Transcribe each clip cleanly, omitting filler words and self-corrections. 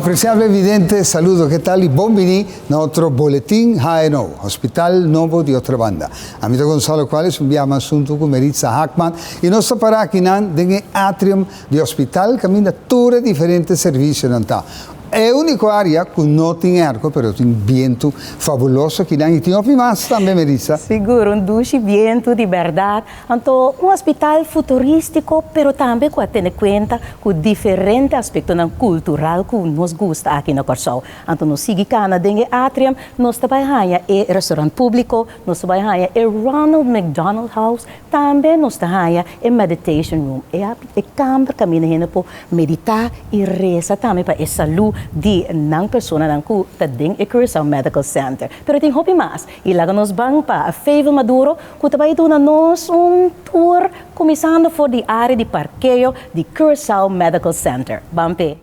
Apreciable vidente, saludo, ke tal y bon bini na otro Boletin HNO, Hospital Nobo di Otrabanda. Ami ta Gonzalo Cuales, un biaha mas hunto cu Meritza Haakman y nos ta para akinan den e atrium di hospital caminda tur e diferente servicionan ta. E úniko área ku no tin èrko pero tin bientu fabuloso kinan i tin hopi mas tambe Melissa. Sigur, un dushi bientu di bèrdat. Anto un hospital futurístiko pero tambe ku a tene kuenta ku diferente aspektonan kultural ku nos gusta aki na Kòrsou. Anto nos sigui kana den e atrium, nos ta bai haña e restaurant públiko, nos ta bai haña e Ronald McDonald House, tambe nos ta haña e meditation room, e kamber kaminda hende por Meditá i resa tambe pa e salú di nan personanan ku ta den e Curaçao Medical Center. Pero tin hopi mas, i laga nos ban pa Favel Maduro ku ta bai duna nos un tour kuminsando for di área di parkeo di Curaçao Medical Center. Ban p'e.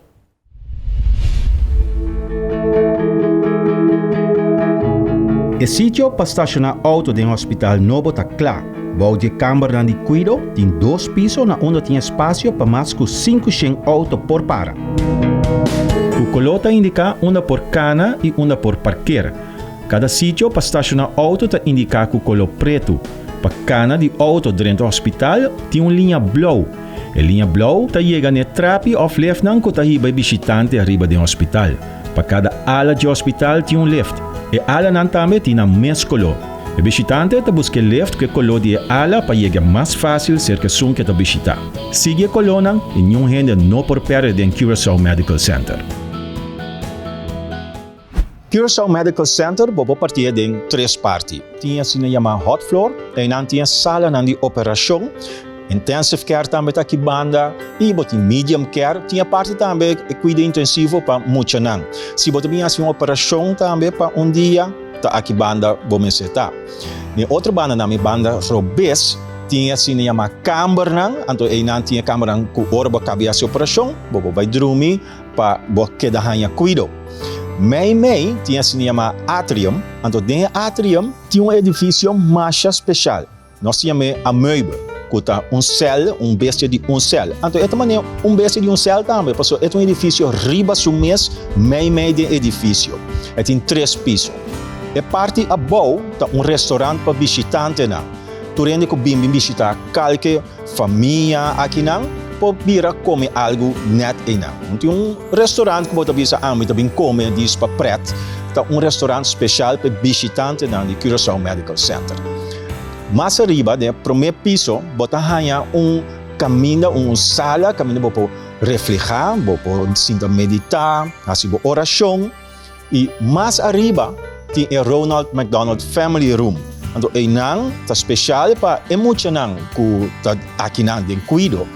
E sitio pa stashoná outo den hospital nobo ta kla. Bou di e kambernan di kuido tin dos piso na unda tin espasio pa mas ku 500 outo por para. Ku koló ta indiká unda por kana i unda por parker. Kada sitio pa stashoná outo ta indiká ku koló pretu. Pa kana di outo drenta hospital tin un liña blou. E liña blou ta yega n'e trapi òf liftnan ku ta hiba e bishitante ariba den hospital. Pa kada ala dje hospital tin un lift. E alanan tambe tin nan mes koló. E bishitante ta buska e lift ku e koló di e ala pa yega mas fásil serka esun ku e ta bishitá. Sigui e kolónan i niun hende no por pèrdè den Curaçao Medical Center. Curaçao Medical Center bo por partié den tres parti. Tin asina yamá hot floor, einan tin e salanan di operashon. Intensive care tambe ta aki banda y bo tin medium care, tin e parti tambe e cuido intensivo pa muchanan. Si bo ta bin haci un operacion tambe pa un dia, ta aki banda bo mester ta. Den otro banda na mi banda robes tin e asina yama kambernan, anto eynan tin e kambernan cu ora bo a caba di haci operacion, bo por bay drumi pa bo keda haña cuido. Mei mei tin e asina yama atrium, anto den e atrium tin un edificio masha special. Nos ta yam'é amoeba, ku ta un sèl, un bestia di un sèl. Anto e ta manera un bestia di un sèl tambe, pasobra e ta un edifisio riba su mes, meimei den edifisio. E tin tres piso. E parti abou ta un restorant pa bishitantenan. Tur hende ku bin bin bishitá kalke famia akinan por bira kome algu nèt einan. No tin un restorant ku bo ta bisa ami ta bin kome dis pa prèt. Ta un restorant speshal pa e bishitantenan di Curaçao Medical Center. Mas ariba, den e promé piso, bo ta haña un kaminda, un sala kaminda bo por reflehá, bo por sinta meditá, hasi bo orashon. I mas ariba tin e Ronald McDonald Family Room. Anto einan ta speshal pa e muchanan ku ta akinan den kuido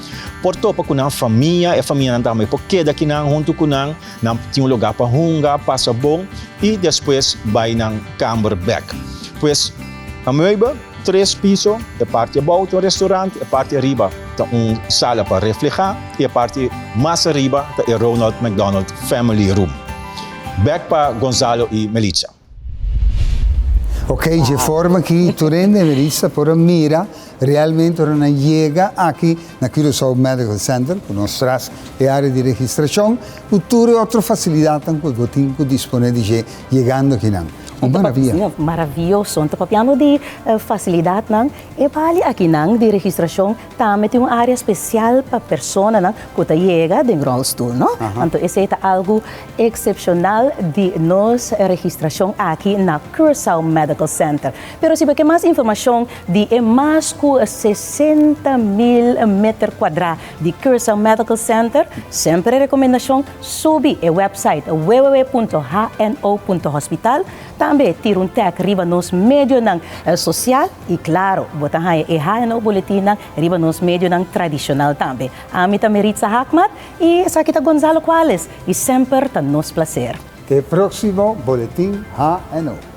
por topa ku nan famia, e famianan tambe por keda akinan huntu ku nan, nan tin un lugá pa hunga, pasa bon i despues bai nan kamber bèk. Pues Amoeba, tres piso, e parti abou ta un restaurant, e parti ariba ta un sala pa reflehá i e parti mas ariba ta e Ronald McDonald Family Room. Bek pa Gonzalo i Melitza. Ok, dje forma ki tur hende Melitza por a mira realmente ora nan yega aki na Curaçao Medical Center ku nos tras e área di registrashon ku tur e otro fasilidatnan ku bo tin ku dispone di dje yegando akinan. Un maravia. Maravioso. Anto papiando di fasilidatnan, e bali akinan di registrashon Tambe tin un área spesial pa personanan ku ta yega den ròlstul, no? Anto esei ta algu eksepshonal di nos registrashon aki na Curaçao Medical Center. Pero si bo ke mas informashon di e mas ku 60,000 meter kuadrá di Curaçao Medical Center, semper e rekomendashon, subi e wèpsait www.hno.hospital. Tambe tira un tag riba nos medionan sosial i klaro bo ta haña e HNO Boletinnan riba nos medionan tradishonal tambe. Ami ta Meritza Haakmat i esaki ta Gonzalo Cuales i semper ta nos plaser. Te e próksimo Boletin HNO.